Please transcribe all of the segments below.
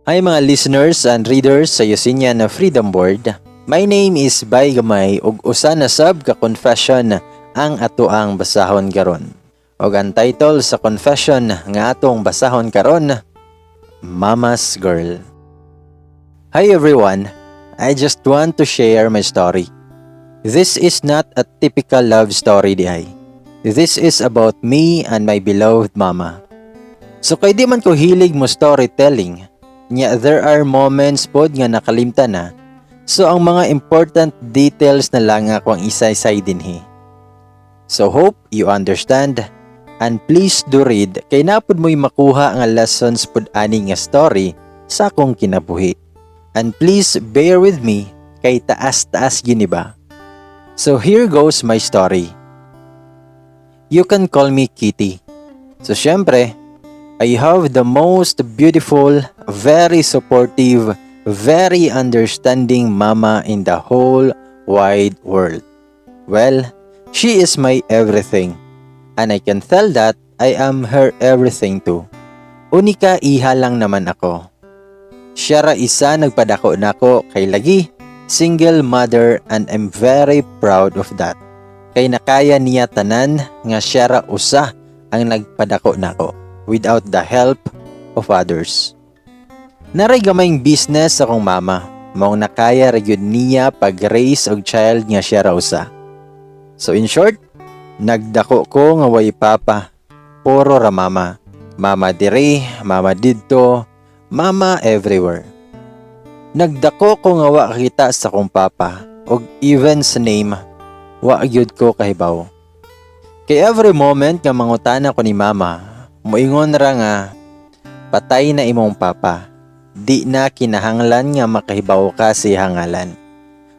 Hi, mga listeners and readers sa Yusinian Freedom Board. My name is Bay Gamay ug usa na sab ka confession ang atoang basahon karon. Ug ang title sa confession nga atong basahon karon, Mama's Girl. Hi everyone, I just want to share my story. This is not a typical love story diay. This is about me and my beloved mama. So kay di man ko hilig mo storytelling, nya there are moments pod nga nakalimtan na. So ang mga important details na lang ako ang isa-isay dinhi. So hope you understand and please do read kay naa pod mo'y makuha nga lessons pod ani nga story sa akong kinabuhi. And please bear with me kay taas-taas gyud ni ba. So here goes my story. You can call me Kitty. So syempre, I have the most beautiful, very supportive, very understanding mama in the whole wide world. Well, she is my everything. And I can tell that I am her everything too. Unika iha lang naman ako. Siya ra isa nagpadako nako kay lagi single mother and I'm very proud of that. Kay nakaya niya tanan nga siya ra usa ang nagpadako nako without the help of others. Naa ray gamayng business akong mama, maong nakaya ra gyud niya pag-raise og child nga siya ra usa. So in short, nagdako ko nga way papa, puro ra mama. Mama diri, mama didto, mama everywhere. Nagdako ko nga wa kita sa akong papa og even sa name wa gyud ko kahibaw. Kay every moment nga mangutana ko ni mama, muingon ra nga patay na imong papa. Di na kinahanglan nga makahibaw ka sa iyang ngalan.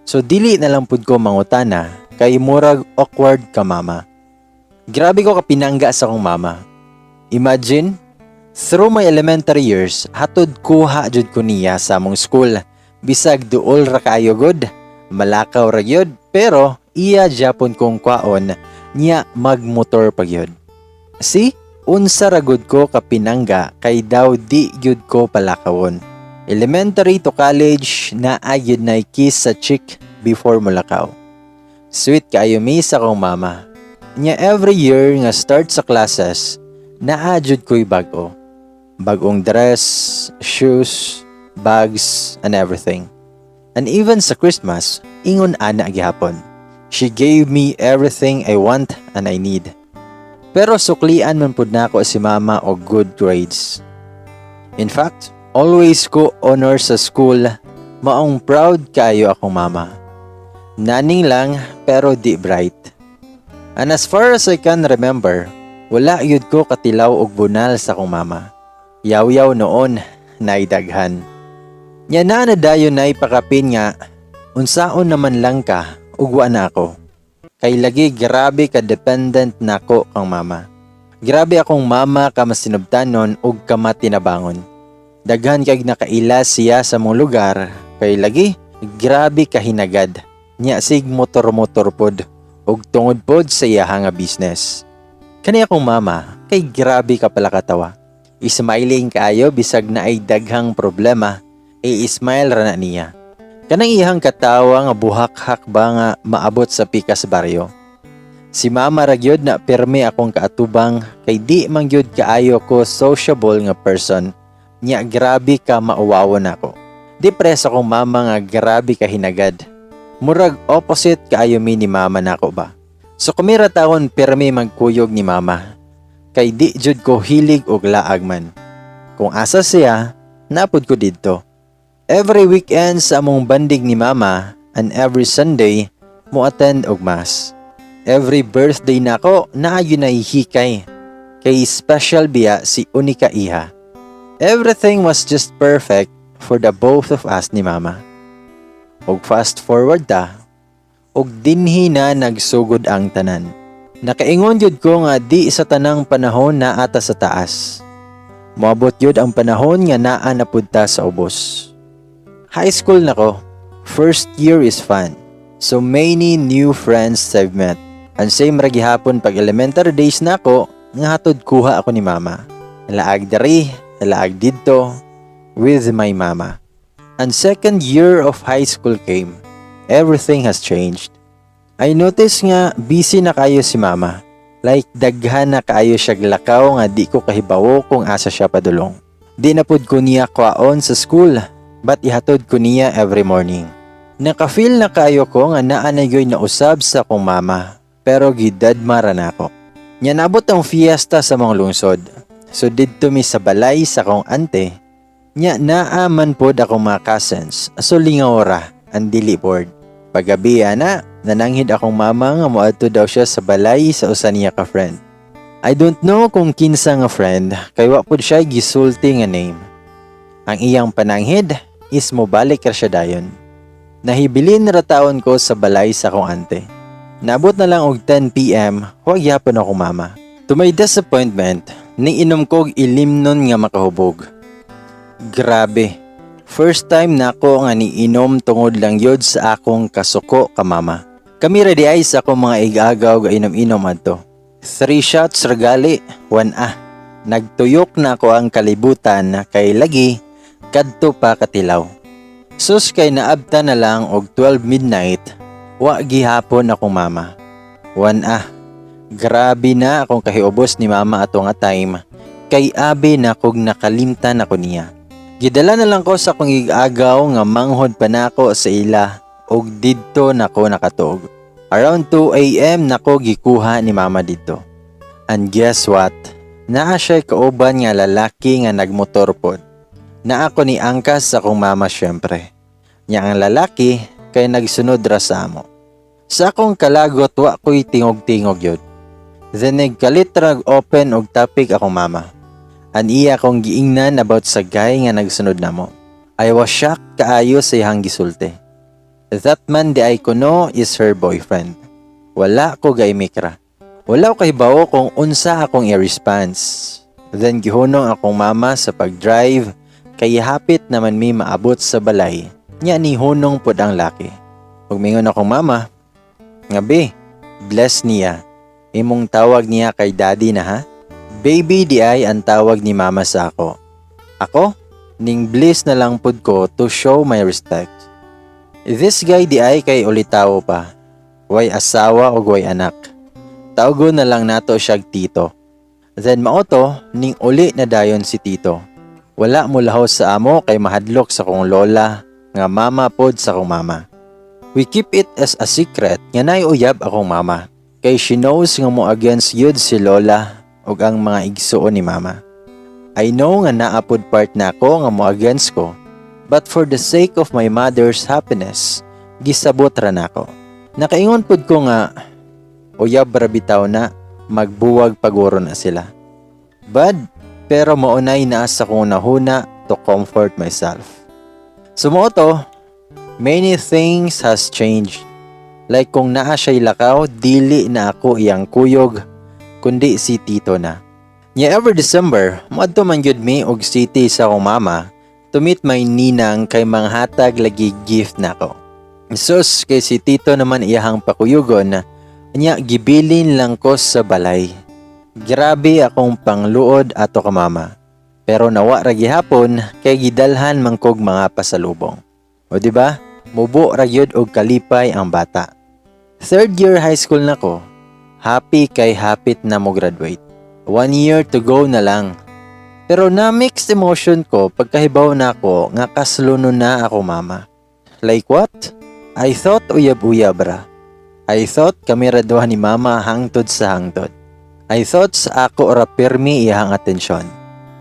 So dili na lang pud ko mangutana kay murag awkward ka mama. Grabe ko kapinangga sa akong mama. Imagine, through my elementary years, hatod kuha jud ko niya sa among school. Bisag duol ra kaayo gud, malakaw ra gyud, pero iya gyapon kong kwaon niya magmotor pa gyud. See, unsa ra gud ko kapinangga kay daw di gyud ko palakawon. Elementary to college, naa gyud na kiss sa cheek before molakaw. Sweet kaayo mi sa akong mama. Nya every year nga start sa classes, naa jud ko'y bag-o. Bag-ong dress, shoes, bags, and everything. And even sa Christmas, ingon ana gihapon. She gave me everything I want and I need. Pero suklian man pud nako si mama og good grades. In fact, always ko honor sa school, maong proud kayo akong mama. Naning lang pero di bright. And as far as I can remember, wala yud ko katilaw og bunal sa akong mama. Yaw-yaw noon, naidaghan. Nya na na dayon na ipakapin nga, unsaon naman lang ka, ug wa na ako. Kay lagi grabe ka dependent nako kang mama. Grabe akong mama ka masinubtanon ug kamatinabangon. Daghan kag nakaila siya sa mong lugar, kay lagi grabe ka hinagad. Nya sig motor-motor pod ug tungod pod sa iyaha nga business. Kani akong mama kay grabe ka pala katawa. Smiling kaayo bisag naay daghang problema, i-smile ra na niya. Kanang iyang katawa nga buhak-hak ba nga maabot sa pikas baryo. Si mama ra gyud na pirmi akong kaatubang kay di man gyud kaayo ko sociable nga person. Nya grabe ka mauwawon ako. Di pres akong mama nga grabe ka hinagad. Murag opposite kaayo mi ni mama nako ba. So kami ra taon pirmi magkuyog ni mama. Kay di jud ko hilig og laag man. Kung asa siya, naa pod ko didto. Every weekend sa among bandig ni mama and every Sunday mo attend og mass. Every birthday nako naa gyud nay hikay. Kay special biya si Unika Iha. Everything was just perfect for the both of us ni mama. Og fast forward ta, og dinhi na nagsugod ang tanan. Nakaingon jud ko nga di sa tanang panahon naa ta sa taas. Moabot jud ang panahon nga naa na pud ta sa ubos. High school na ko. First year is fun. So many new friends I've met. And same ra gihapon pag elementary days nako nga hatod kuha ako ni mama. Laag diri, laag didto. with my mama. And second year of high school came. Everything has changed. I noticed nga busy na kayo si mama. Like daghan na kaayo siya lakaw nga di ko kahibawo kung asa siya padulong. Di na pud ko niya kwaon sa school, but ihatod ko niya every morning. Naka-feel na kayo ko nga naa na na usab sa akong mama, pero gidadma ra nako. Nya naabot ang fiesta sa mga lungsod. So didto mi sa balay sa akong ante. Nya naa man pod akong mga cousins. So lingaw ra, ang dili bored. Paggabi ana, nananghid akong mama nga moadto daw siya sa balay sa usa niya ka friend. I don't know kung kinsa nga friend, kay wa pud siya gisulti nga name. Ang iyang pananghid is mobalik ra siya dayon. Nahibilin ra taon ko sa balay sa akong ante. Naabot na lang og 10 p.m., wa gyapon akong mama. To my disappointment, ni inom kog ilimnon nga makahubog. Grabe. First time nako nga niinom tungod lang yod sa akong kasuko ka mama. Kami ra diay sa akong mga igagaw ga inom-inom adto. Three shots ra gali, one ah. Nagtuyok na ako ang kalibutan kay lagi kadto pa katilaw. Sus, kay naabta na lang og 12 midnight, wa gihapon akong mama. One ah. Grabe na akong kahiubos ni mama ato nga time kay abi na kog nakalimtan ako niya. Gidala na lang ko sa akong igagaw nga manghod pa nako sa ila ug didto nako nakatuog. Around 2 a.m. nako gikuha ni mama didto. And guess what? Naa siya kauban nga lalaki nga nagmotor pod. Naa ko ni angkas sa akong mama, syempre. Nya ang lalaki kay nagsunod ra sa amo. Sa akong kalagot, wa ko'y tingog-tingog yun. Then nagkalit rag open og topic akong mama. An iya akong giingnan about sa guy nga nagsunod namo. I was shocked kaayo sa iyang gisulti. That man diay kuno is her boyfriend. Wala ko gaimik ra. Wala ko kahibawo kung unsa akong i-response. Then gihunong akong mama sa pag-drive kay hapit naman mi maabot sa balay. Nya ni hunong pod ang laki. Ug mingon akong mama, nga be, bless niya. Imong tawag niya kay daddy na ha? Baby diay ang tawag ni mama sa ako. Ako? Ning bliss na lang pud ko to show my respect. This guy diay kay ulitawo pa. Way asawa o way anak. Tawgon na lang nato siyag tito. Then mao to, ning uli na dayon si tito. Wala mo lahos sa amo kay mahadlok sa kong lola nga mama pod sa kong mama. We keep it as a secret nga naay uyab akong mama. Kay she knows nga mo against yun si lola ug ang mga igsuon ni mama. I know nga naa pod part nako nga mo against ko, but for the sake of my mother's happiness, gisabot ra nako. Nakaingon pod ko nga uyab ra bitaw na, magbuwag paguro na sila. But pero maunay naa sa kong nahuna to comfort myself. So mao to, many things has changed. Like kung naa siya'y lakaw, dili na ako iyang kuyog, kundi si tito na. Nya every December, moadto man gyud mi og city sa akong mama to meet my ninang kay manghatag lagi gift nako. Sus, kay si tito naman iyahang pakuyugon, nya gibilin lang ko sa balay. Grabe akong pangluod ato ka mama. Pero nawa ra gihapon kay gidalhan man kog mga pasalubong. O di ba? Mubo ra gyud og kalipay ang bata. Third year high school na ko. Happy kay hapit na mo graduate. One year to go na lang. Pero na mixed emotion ko pagkahibaw na ako nga kaslonon na ako mama. Like what? I thought uyab-uyab ra. I thought kami ra duha ni mama hangtod sa hangtod. I thought sa ako ra pirmi iyang atensyon.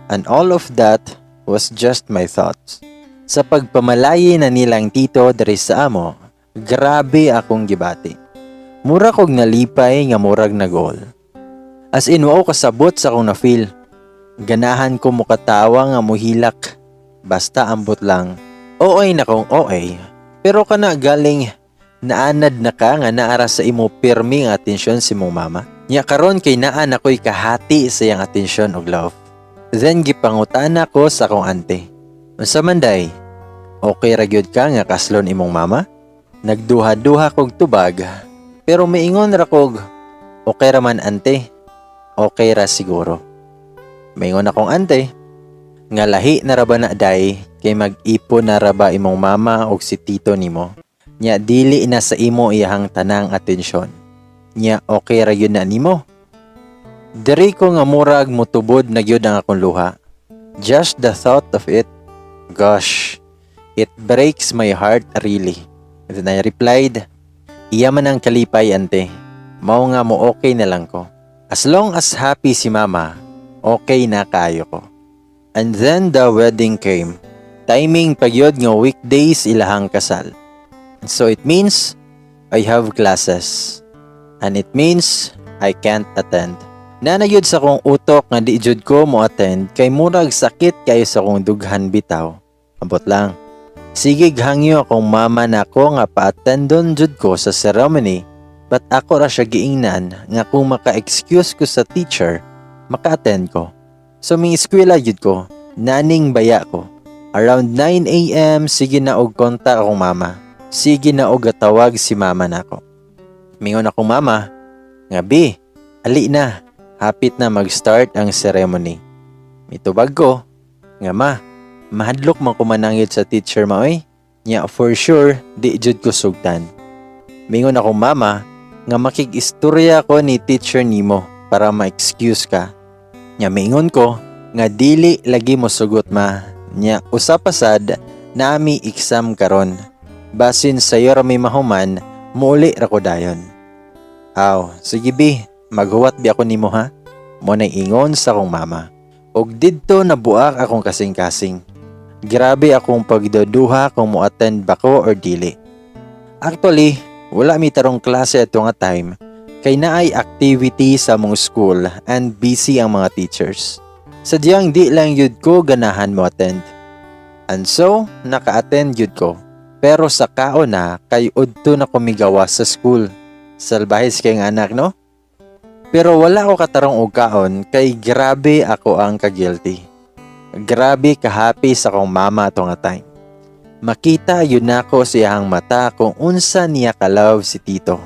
And all of that was just my thoughts. Sa pagpamalayi na nilang tito diri sa amo, grabe akong gibati. Mura kog nalipay nga murag na goal. As in, wa ko kasabot sa akong na-feel. Ganahan ko mukatawa nga muhilak. Basta ambot lang. OA na kong OA. Pero kana galing naanad na ka nga naara sa imo pirmi nga atensyon si mong mama. Nya karon kay naa na ko'y kahati sa iyang atensyon ug love. Then gipangutana ko sa akong ante. Unsa man day? Okay ra gyud ka nga kaslon imong mama? Nagduha-duha kog tubag, pero miingon ra kog, "Okay ra man, ante. Okay ra siguro." Maingon akong ante, nga lahi na ra ba na day Kay mag-ipon na ra ba imong mama og si tito nimo? Nya dili na sa imo iyahang tanang atensyon. Nya okay ra gyud na nimo?" Diri ko nga murag mutubod na gyud ang akong luha. Just the thought of it, gosh, it breaks my heart, really. And then I replied, "Iya man ang kalipay, ante. Mao nga mo okay na lang ko. As long as happy si mama, okay na kaayo ko." And then the wedding came. Timing pa gyud nga weekdays ilahang kasal. So it means I have classes. And it means I can't attend. Naa na gyud sa akong utok nga di jud ko mo attend kay murag sakit kayo sa akong dughan bitaw. Ambot lang. Sige, hangyo akong mama nako nga pa-attendon jud ko sa ceremony, but ako ra siya giingnan nga kung maka-excuse ko sa teacher, maka-attend ko. So mi eskwela jud ko, naning baya ko. Around 9 a.m., sige na og kontak akong mama. Sige na og tawag si mama nako. Mingon akong mama nga, "Bi, ali na, hapit na mag-start ang ceremony." Mitubag ko nga, "Ma, mahadlok man ko manangit sa teacher, ma, oy. Nya for sure, di jud ko sugtan." Mingon akong mama nga, "Makig-istorya ko ni teacher nimo para ma-excuse ka." Nya mingon ko nga, "Dili lagi mo sugot, ma. Nya usa pa sad, naa mi exam karon. Basin sayo ra may mahuman, muuli ra ko dayon." "Aw, sige bi, maghuwat bi ako nimo ha." Mao nay ingon sa akong mama. Og didto nabuak akong kasing-kasing. Grabe akong pagduduha kung mo-attend ba ko or dili. Actually, wala mi tarong klase ato nga time kay naay activity sa among school and busy ang mga teachers. Sadyang di lang yun ko ganahan mo attend. And so, naka-attend yun ko. Pero sa kaon na kay udto na ko migawas sa school. Salbahis kay nga anak, no? Pero wala ko katarong og kaon kay grabe ako ang ka-guilty. Grabe ka-happy sa akong mama ato nga time. Makita gyud nako sa iyang mata kung unsa niya ka-love si tito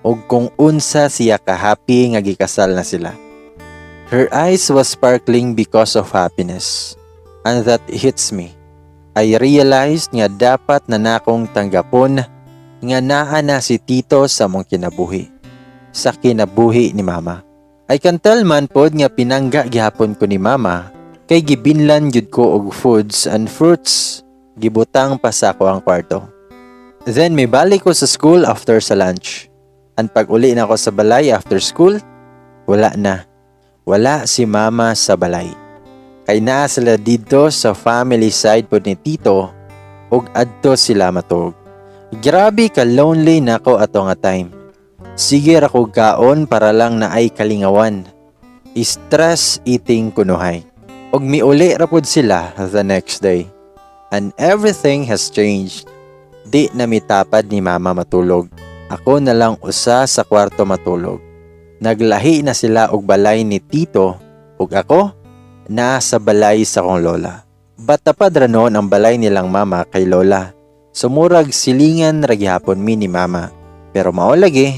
ug kung unsa siya ka-happy nga gikasal na sila. Her eyes was sparkling because of happiness. And that hits me. I realized nga dapat na nakong tanggapon nga naa na si tito sa among kinabuhi. Sa kinabuhi ni mama. I can tell man pod nga pinangga gihapon ko ni mama kay gibinlan gyud ko og foods and fruits, gibutang pa sa ako ang kwarto. Then may balik ko sa school after sa lunch. And pag uli na ako sa balay after school, wala na. Wala si mama sa balay. Kay naa sila didto sa family side pod ni tito ug adto sila matug. Grabe ka lonely nako ato nga time. Sige ra ko kaon para lang naay kalingawan. Stress eating kunuhay. Ug miuli ra pod sila the next day. And everything has changed. Di na mitapad ni mama matulog. Ako na lang usa sa kwarto matulog. Naglahi na sila og balay ni tito ug ako naa sa balay sa akong lola. But tapad ra noon ang balay nilang mama kay lola. So murag silingan ra gihapon mi ni mama. Pero mao lagi,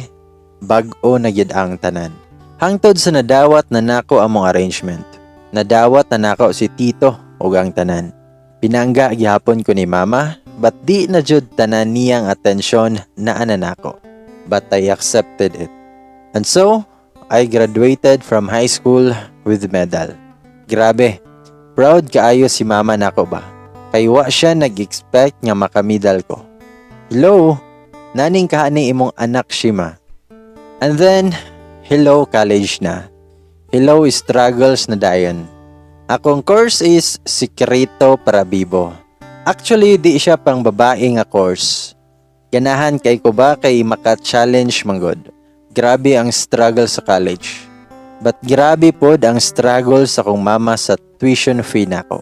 bag-o na gyud ang tanan. Hangtod sa nadawat na nako among arrangement. Nadawat na nako si tito ug ang tanan. Pinangga gihapon ko ni mama, but di na jud tanan niyang atensyon naa na nako. But I accepted it. And so, I graduated from high school with medal. Grabe, proud kaayo si mama nako ba. Kay wa siya nag-expect nga makamedal ko. Hello, naning kahani imong anak, Shima. And then, hello college na. Hello struggles na dayon. Akong course is Sikreto para Bibo. Actually, di siya pang babae nga course. Ganahan kay ko ba kay maka-challenge manggod. Grabe ang struggle sa college. But grabe pod ang struggle sa akong mama sa tuition fee nako.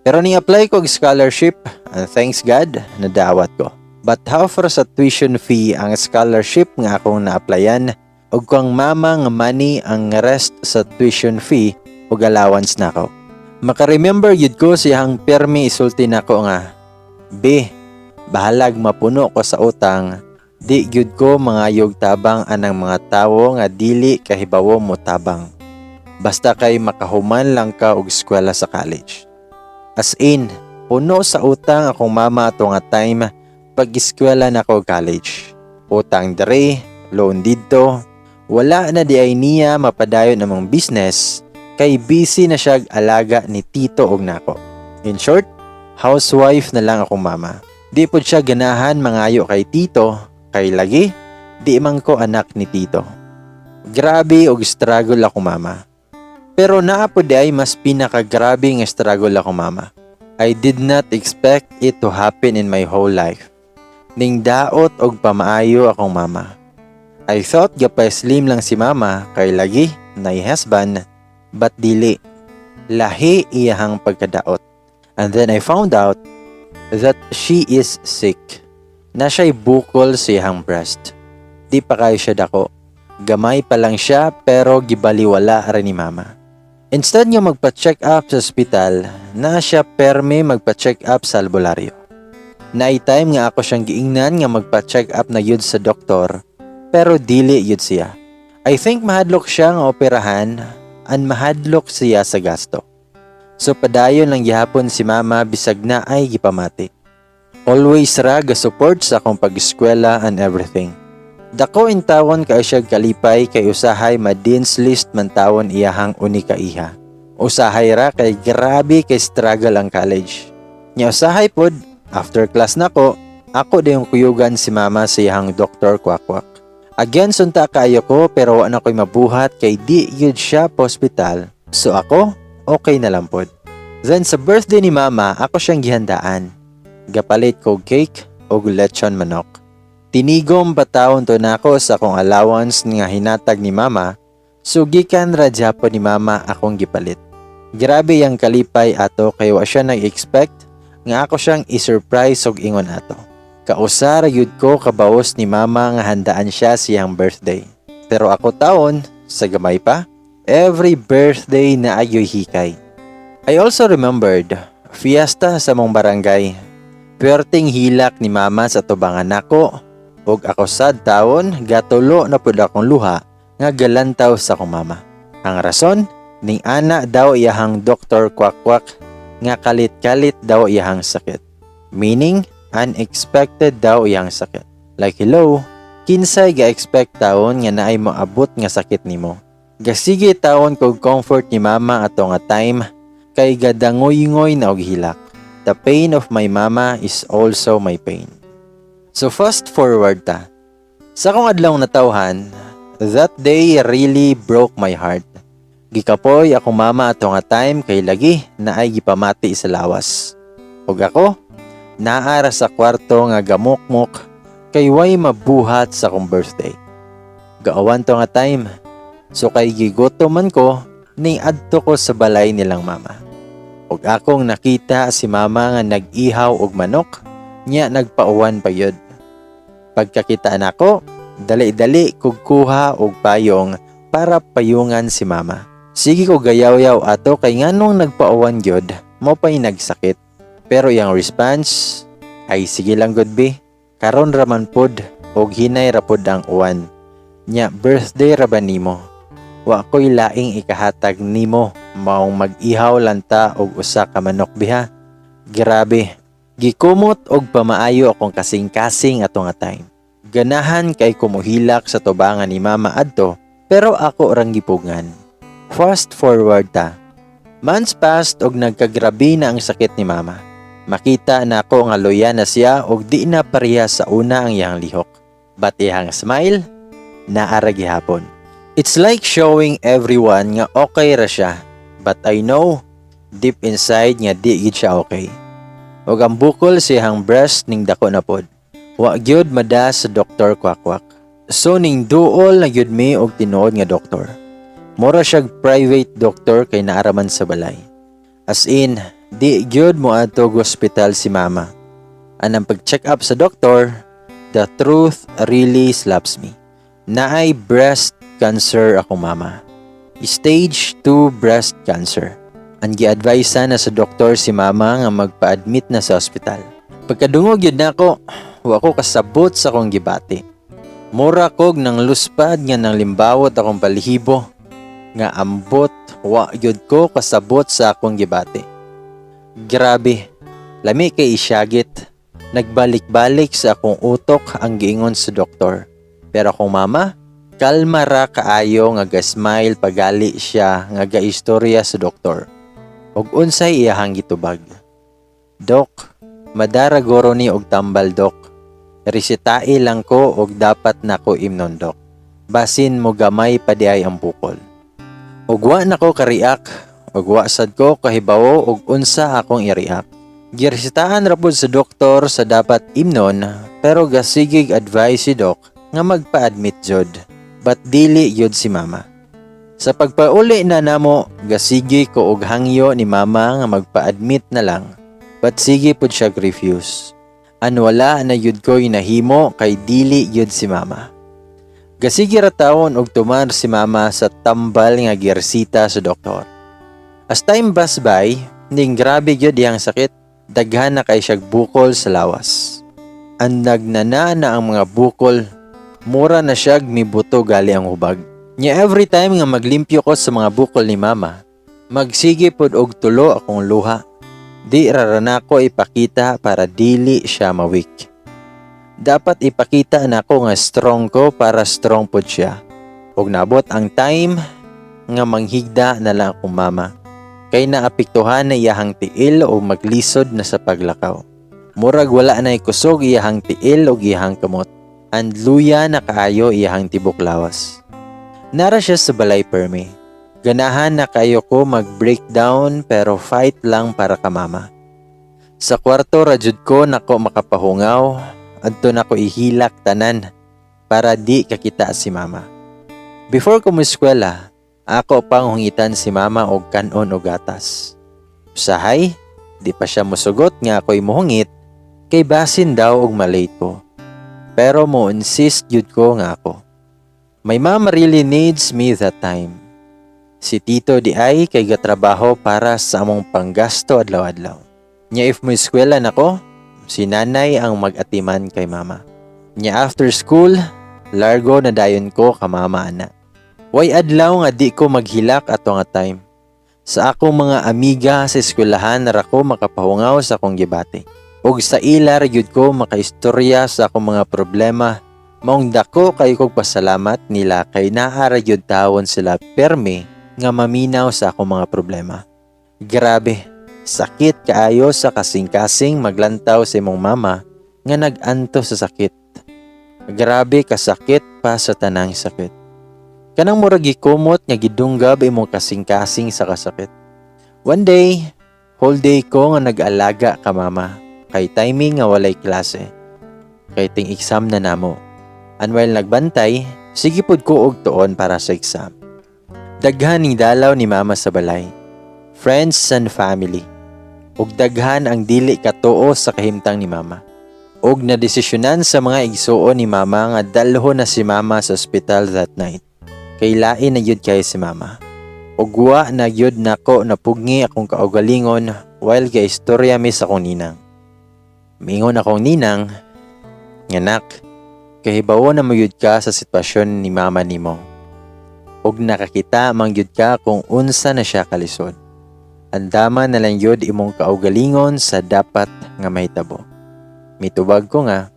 Pero ni-apply ko og scholarship and thanks God, nadawat ko. But half ra sa tuition fee ang scholarship nga akong na-applyan ug kang mama nga money ang rest sa tuition fee ug allowance nako. Maka-remember gyud ko siyang permi isulti nako nga, "Be, bahalag mapuno ko sa utang, di gyud ko mangayog tabang anang mga tawo nga dili kahibawo mo tabang. Basta kay makahuman lang ka og eskwela sa college." As in, Puno sa utang akong mama ato nga time pag-eskwela nako college. Utang dere, loan didto. Wala na diay niya mapadayon among business kay busy na siya alaga ni tito og nako. In short, housewife na lang akong mama. Di pod siya ganahan mangayo kay tito kay lagi di man ko anak ni tito. Grabe og struggle ako mama. Pero naa pod diay mas pinakagrabe nga struggle ako mama. I did not expect it to happen in my whole life. Ning daot og pamaayo akong mama. I thought gapa-slim lang si mama kay lagi nay husband, but dili. Lahi iyahang pagkadaot. And then I found out that she is sick. Na siya'y bukol sa iyahang breast. Di pa kayo siya dako. Gamay pa lang siya pero gibaliwala rin ni mama. Instead nga magpa-check up sa ospital, na siya perme magpa-check up sa albularyo. Naay time nga ako siyang giingnan nga magpa-check up na yun sa doktor, pero dili yun siya. I think mahadlok siya nga operahan and mahadlok siya sa gasto. So padayon lang gihapon si mama bisag na ay gipamati. Always ra ga-support sa akong pag-eskwela and everything. Dako intawon kay siya kalipay kay usahay ma-dean's list man tawon iyahang unika iha. Usahay ra kay grabe kay struggle ang college. Nya usahay pod, after class nako, ako dayong kuyugan si mama sa iyahang doktor kwakwak. Again sunta kaayo ko pero wa na ko'y mabuhat kay di yun siya pa ospital. So ako, okay na lang pod. Then sa birthday ni mama, ako siyang gihandaan. Gapalit ko cake og lechon manok. Tinigom patawon to nako sa akong allowance nga hinatag ni mama, so gikan ra gyapon ni mama akong gipalit. Grabe yang kalipay ato kay wa siya nag-expect nga ako siyang i-surprise og ingon ato. Kausa ra gyud ko kabaos ni mama nga handaan siya siyang birthday. Pero ako taon, sa gamay pa, every birthday na ayoy hikay. I also remembered, fiesta sa mong barangay. Perting hilak ni mama sa tubangan nako, ug ako sad taon gatulo na pud akong luha nga galantaw sa akong mama. Ang rason, ning ana daw iyahang doktor kwakwak nga kalit-kalit daw iyahang sakit. Meaning, unexpected daw iyang sakit. Like hello, kinsay ga-expect taon nga naay moabot nga sakit nimo? Gasige taon kog comfort ni mama ato nga time kay gadangoy-ngoy na og hilak. The pain of my mama is also my pain. So fast forward ta. Sa akong adlaw natawhan, that day really broke my heart. Gikapoy akong mama ato nga time kay lagi na ay gipamati sa lawas. Ug ako, naara sa kwarto nga gamukmok kay way mabuhat sa akong birthday. Gaawan to nga time. So kay gigutom man ko, ning adto ko sa balay nilang mama. Ug akong nakita si mama nga nag-ihaw og manok, nya nagpauwan pa yun. Pagkakita nako, dali-dali kog kuha og payong para payungan si mama. Sige ko gayaw-yaw ato kay nganong nagpauwan gyud, mo pa'y nagsakit. Pero iyang response ay, "Sige lang gud be, karon raman pod og hinay ra pod ang uwan. Nya birthday ra ba nimo? Wa ko'y laing ikahatag nimo maong mag-ihaw lang ta og usa ka manok biha." Grabe. Gikumot og pamaayo akong kasing-kasing ato nga time. Ganahan kay kumuhilak sa tubangan ni mama adto pero ako rang gipugngan. Fast forward ta. Months passed og nagkagrabe na ang sakit ni mama. Makita na ako nga luya na siya og di na pareha sa una ang iyang lihok. But iyang smile, naara gihapon. It's like showing everyone nga okay ra siya. But I know, deep inside nga di gid siya okay. Ug ang bukol sa iyang breast ning dako na pod. Wa gyud mada sa doktor kwakwak. So ning duol na gyud mi og tinuod nga doktor. Mura siyag private doctor kay naaraman sa balay. As in, di gyud mo adto ospital si mama. Anang pag-check up sa doktor, the truth really slaps me. Naay breast cancer ako mama. Stage 2 breast cancer. Ang gi-advise na sa doktor si mama nga magpa-admit na sa ospital. Pagkadungog yun nako, wa ko kasabot sa akong gibati. Mura kog nang luspad nga nang limbawot akong balahibo nga ambot wa gyud ko kasabot sa akong gibati. Grabe. Lami kay isyagit. Nagbalik-balik sa akong utok ang giingon sa doktor. Pero akong mama, kalma ra kaayo nga ga-smile pagali siya nga ga-istorya sa doktor. Og unsay iyahang gitubag. "Dok, madara guro ni og tambal, dok. Resetae lang ko og dapat nako imnon, dok. Basin mo gamay pa diay ang bukol." Og wa nako ka-react og wa sad ko kahibawo og unsa akong i-react. Giresetaan ra pud sa doktor sa dapat imnon, pero gasigig advice si doc nga magpa-admit jud. But dili gyud si mama. Sa pagpauli na namo, gasigi ko og hangyo ni mama nga magpa-admit na lang. But sige pud siya refuse. An wala na gyud ko nahimo kay dili gyud si mama. Gasigi ra tawon og tumar si mama sa tambal nga gireseta sa doktor. As time pass by, ning grabe gyud iyang sakit. Daghan na kay siyag bukol sa lawas. Ang nagnana na ang mga bukol, mura na siyag mibuto gali ang hubag. Nya every time nga maglimpyo ko sa mga bukol ni mama, magsige pod og tulo akong luha. Di ra ra nako ipakita para dili siya ma-weak. Dapat ipakita nako nga strong ko para strong pod siya. Ug nabot ang time nga manghigda na lang akong mama. Kay naapektuhan na iyahang tiil o maglisod na sa paglakaw. Murag wala na kusog iyahang tiil o iyahang kamot. And luya na kaayo iyahang tibok lawas. Nara siya sa balay permi. Ganahan na kayo ko mag-breakdown pero fight lang para ka mama. Sa kwarto ra jud ko nako makapahungaw, adto nako ihilak tanan para di kakita si mama. Before ko mo-eskwela, ako pang hungitan si mama og kanon og gatas. Usahay, di pa siya mosugot nga ako'y muhungit kay basin daw og malate ko. Pero mo insist jud ko nga ako. My mom really needs me that time. Si tito di ay kay gatrabaho para sa among panggasto adlaw-adlaw. Nya if mo eskwela nako, si nanay ang mag-atiman kay mama. Nya after school, largo na dayon ko ka mama ana. Way adlaw nga di ko maghilak ato nga time. Sa akong mga amiga sa eskwelahan ra ko makapahungaw sa akong gibati. Ug sa ila ra gyud ko makaistorya sa akong mga problema. Maong dako kay kog pasalamat nila kay naa ra gyud tawon sila permi nga maminaw sa akong mga problema. Grabe, sakit kaayo sa kasing-kasing maglantaw sa imong mama nga nag-anto sa sakit. Grabe kasakit pa sa tanang sakit. Kanang murag gikumot nga gidunggab imong kasing-kasing sa kasakit. One day, whole day ko nga nag-alaga ka mama kay timing nga walay klase. Kay ting exam na namo. And while nagbantay, sige pud ko og tuon para sa exam. Daghan ning dalaw ni mama sa balay. Friends and family. Ug daghan ang dili katuo sa kahimtang ni mama. Ug nadesisyonan sa mga igsuon ni mama nga dalhon na si mama sa ospital that night. Kay lain na gyud kay si mama. Ug wa na gyud nako napugngi akong kaugalingon while ga-istorya mi sa akong ninang. Mingon akong ninang, "Nganak, kahibawo na mo gyud ka sa sitwasyon ni mama nimo. Ug nakakita man gyud ka kung unsa na siya kalisod. Andama na lang gyud imong kaugalingon sa dapat nga mahitabo." Mitubag ko nga,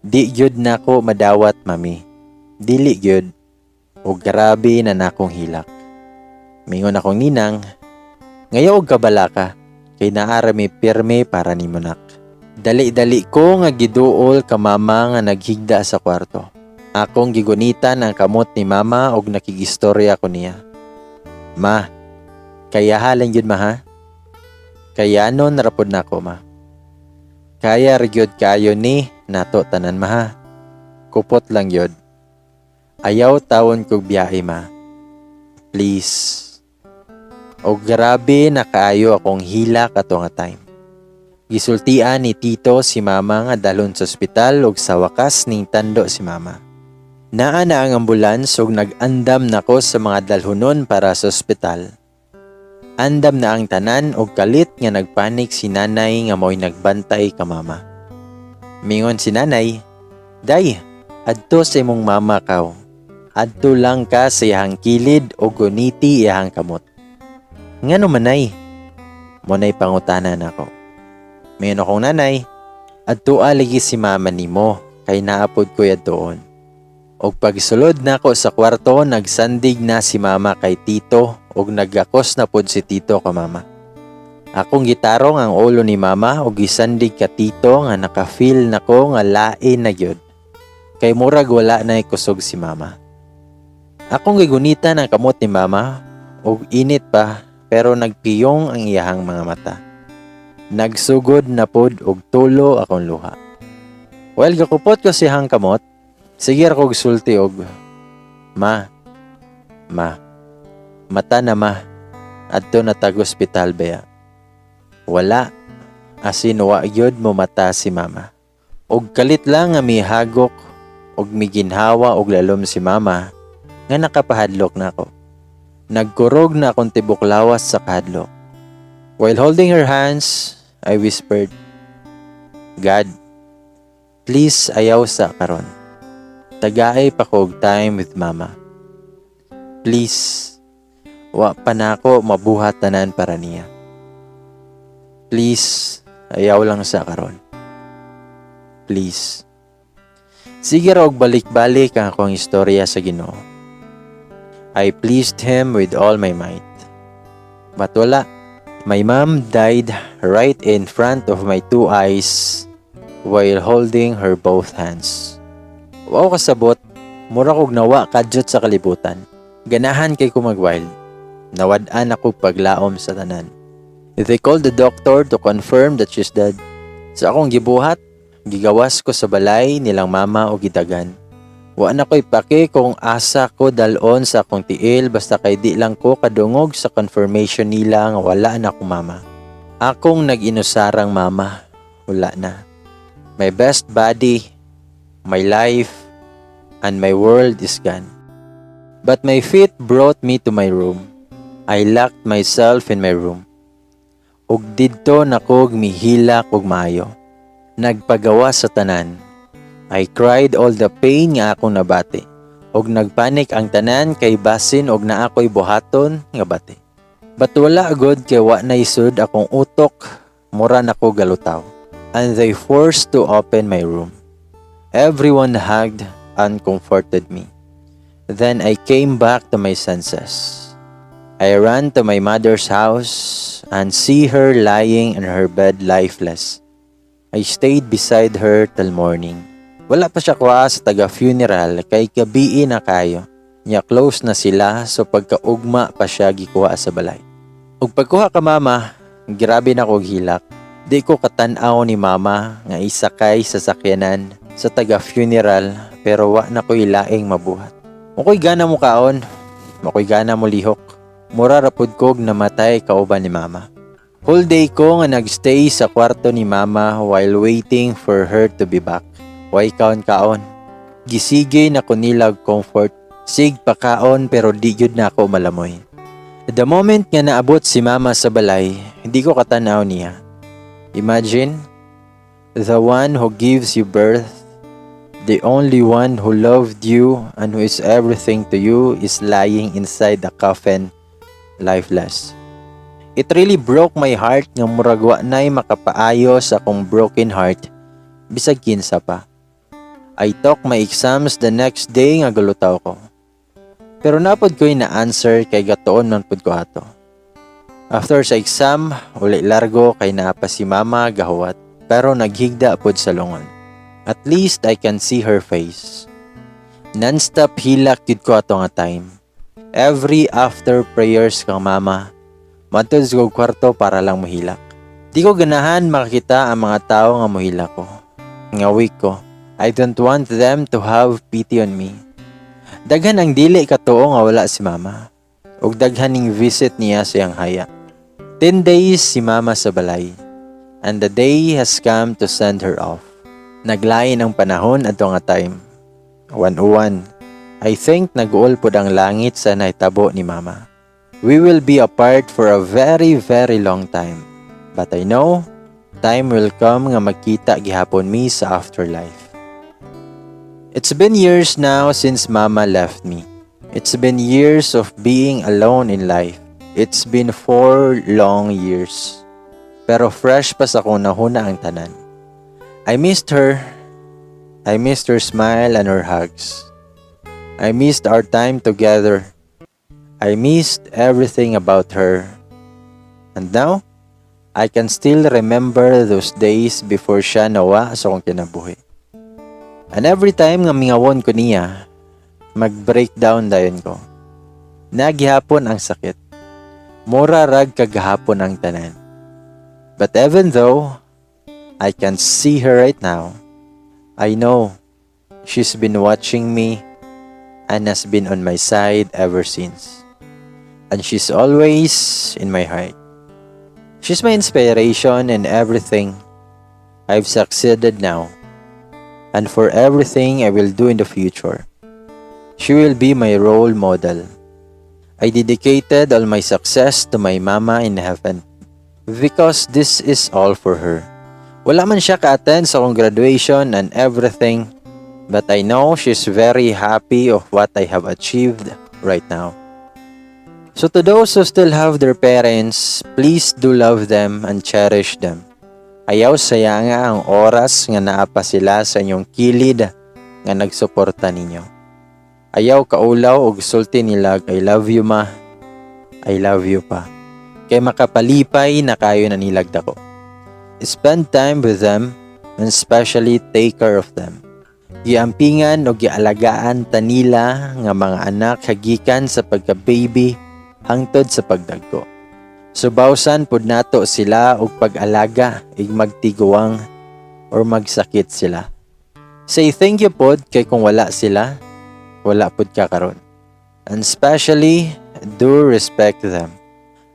"Di gyud nako madawat, mami. Dili gyud. O grabe na nakong hilak." Mingon akong ninang, "Ngayo og kabalaka, kay naa ra mi pirme para nimo, nak." Dali-dali ko nga giduol ka mama nga naghigda sa kwarto. Akong gigunitan ang kamot ni mama og nakigistorya ko niya. "Ma, kaya halan gyud, ma, ha. Kayanon ra pod nako, ma. Kaya ra gyud kayo ni nato tanan, ma, ha. Kupot lang gyud. Ayaw tawon kog biyahe, ma. Please." O grabe na kaayo akong hilak ato nga time. Gisultian ni tito si mama nga dalhon sa ospital ug sa wakas ning tando si mama. Naa na ang ambulans ug nag-andam nako sa mga dalhonon para sa ospital. Andam na ang tanan og kalit nga nagpanik si nanay nga mo'y nagbantay ka mama. Mingon si nanay, "Day, adto sa imong mama kaw. Adto lang ka sa iyahang kilid o guniti iyahang kamot." "Ngano man, nay?" Mo nay pangutana nako. Miingon akong nanay, "Adtua lagi si mama nimo kay naa pod ko'y adtuon." Og pagsulod nako sa kwarto, nagsandig na si mama kay tito og nagakos na pod si tito ka mama. Akong gitarong ang ulo ni mama og gisandig ka tito nga naka-feel nako nga lain na gyud. Kay murag wala na kusog si mama. Akong gigunitan ang kamot ni mama og init pa pero nagpiyong ang iyahang mga mata. Nagsugod na pod og tulo akong luha. While gakupot ko siyang kamot, sige ra kog sulti og, "Ma, ma, mata na ma, adto na tag ospital baya." Wala, asin wa gyud mo mata si mama. Og kalit lang nga mihagok og miginhawa og lalom si mama nga nakapahadlok nako. Nagkurog na akong tibok lawas sa kahadlok. While holding her hands, I whispered, "God, please ayaw sa karon. Tagay pa ko og time with mama. Please, wa pa nako mabuhat tanan para niya. Please, ayaw lang sa karon. Please." Sige ra og balik-balik ang akong istorya sa Ginoo. I pleased him with all my might. But wala. My mom died right in front of my two eyes while holding her both hands. Wa ko kasabot, mura kog nawa kadyot sa kalibutan. Ganahan kay ko mag-wild. Nawad-an ako paglaom sa tanan. They called the doctor to confirm that she's dead. Sa akong gibuhat, gigawas ko sa balay nilang mama o gidagan. Wa na ko'y pake kung asa ko dalon sa akong tiil basta kay di lang ko kadungog sa confirmation nila nga wala na akong mama. Akong nag-inusarang mama, wala na. My best buddy, my life, and my world is gone. But my feet brought me to my room. I locked myself in my room. Ug didto nako mihilak og maayo. Nagpagawa sa tanan. I cried all the pain nga akong nabati. Og nagpanik ang tanan kay basin og naa ko'y buhaton nga bati. But wala gud kay wa na isud akong utok, mura nako galutaw. And they forced to open my room. Everyone hugged and comforted me. Then I came back to my senses. I ran to my mother's house and see her lying in her bed, lifeless. I stayed beside her till morning. Wala pa siya kuha sa taga funeral kay gabii na kayo. Nya close na sila, so pagkaugma pa siya gikuha sa balay. Ug pagkuha ka mama, grabe na kog hilak. Di ko katan-aw ni mama nga isakay sa sakyanan sa taga funeral pero wa na ko'y laing mabuhat. Wa ko'y gana mo kaon, wa ko'y gana mo lihok. Mura ra pud kog namatay kauban ni mama. Whole day ko nga nagstay sa kwarto ni mama while waiting for her to be back. Way kaon-kaon. Gisige na ko nilag comfort. Sig pakaon pero di gyud na ako malamoy. The moment nga naabot si mama sa balay, hindi ko katanaw niya. Imagine, the one who gives you birth, the only one who loved you and who is everything to you is lying inside the coffin, lifeless. It really broke my heart nga murag wa na'y makapaayo sa akong broken heart bisag kinsa pa. I took my exams the next day nga galutaw ko. Pero naa pod ko'y na-answer kay gatuon man pod ko ato. After sa exam, uli largo kay naa pa si mama gahuwat. Pero naghigda pod sa lungon. At least I can see her face. Non-stop hilak gid ko ato nga time. Every after prayers kang mama, moadto ko kwarto para lang mohilak. Di ko ganahan makakita ang mga tao nga mohilak ko. Nga weak ko. I don't want them to have pity on me. Daghan ang dili katuo nga wala si mama. Ug daghan ning visit niya siyang haya. 10 days si mama sa balay. And the day has come to send her off. Naglain ang panahon adto nga time. 1:01. I think nag-uol pod ang langit sa nahitabo ni mama. We will be apart for a very, very long time. But I know, time will come nga magkita gihapon mi sa afterlife. It's been years now since mama left me. It's been years of being alone in life. It's been 4 long years. Pero fresh pa sa akong hunahuna ang tanan. I missed her. I missed her smile and her hugs. I missed our time together. I missed everything about her. And now, I can still remember those days before siya nawa sa akong kinabuhi. And every time nga mingawon ko niya, mag-breakdown dayon ko. Naa gihapon ang sakit. Mura rag kagahapon ang tanan. But even though I can see her right now, I know she's been watching me and has been on my side ever since. And she's always in my heart. She's my inspiration in everything I've succeeded now and for everything I will do in the future. She will be my role model. I dedicated all my success to my mama in heaven because this is all for her. Wala man siya ka-attend sa akong graduation and everything, but I know she's very happy of what I have achieved right now. So to those who still have their parents, please do love them and cherish them. Ayaw sayanga ang oras nga naa pa sila sa inyong kilid nga nagsuporta ninyo. Ayaw kaulaw og sulti nila, "I love you, Ma. I love you, Pa." Kay makapalipay na kaayo na nilag dako. Spend time with them and especially take care of them. Giampingan o gialagaan ta nila nga mga anak hagikan sa pagka-baby hangtod sa pagdagko. Subawsan pud nato sila og pag-alaga ig magtiguang or magsakit sila. Say thank you pod kay kung wala sila, wala pud ka karon. And especially, do respect them.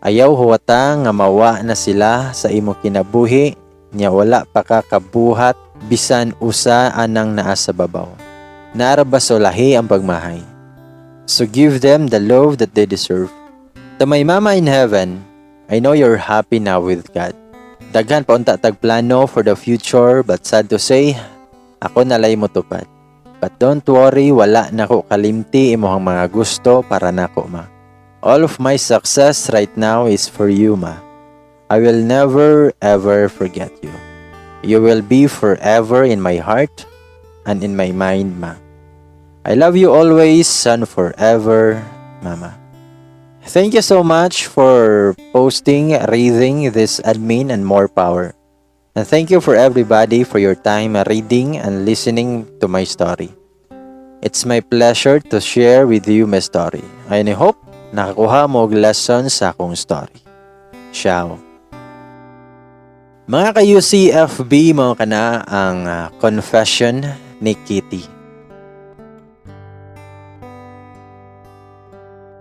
Ayaw huwata nga mawa na sila sa imo kinabuhi nya wala pa ka kabuhat bisan usa anang naa sa babaw. Naa ra ba sulahi ang pagmahay. So give them the love that they deserve. To my mama in heaven, I know you're happy now with God. Daghan pa unta tag plano for the future, but sad to say, ako nalay motupad. But don't worry, wala nako kalimti imong mga gusto para nako, Ma. All of my success right now is for you, Ma. I will never ever forget you. You will be forever in my heart and in my mind, Ma. I love you always and forever, Mama. Thank you so much for posting, reading this admin, and more power. And thank you for everybody for your time reading and listening to my story. It's my pleasure to share with you my story. And I hope nakakuha mo og lesson sa akong story. Ciao. Mga ka-UCFB, mao kana ang confession ni Kitty.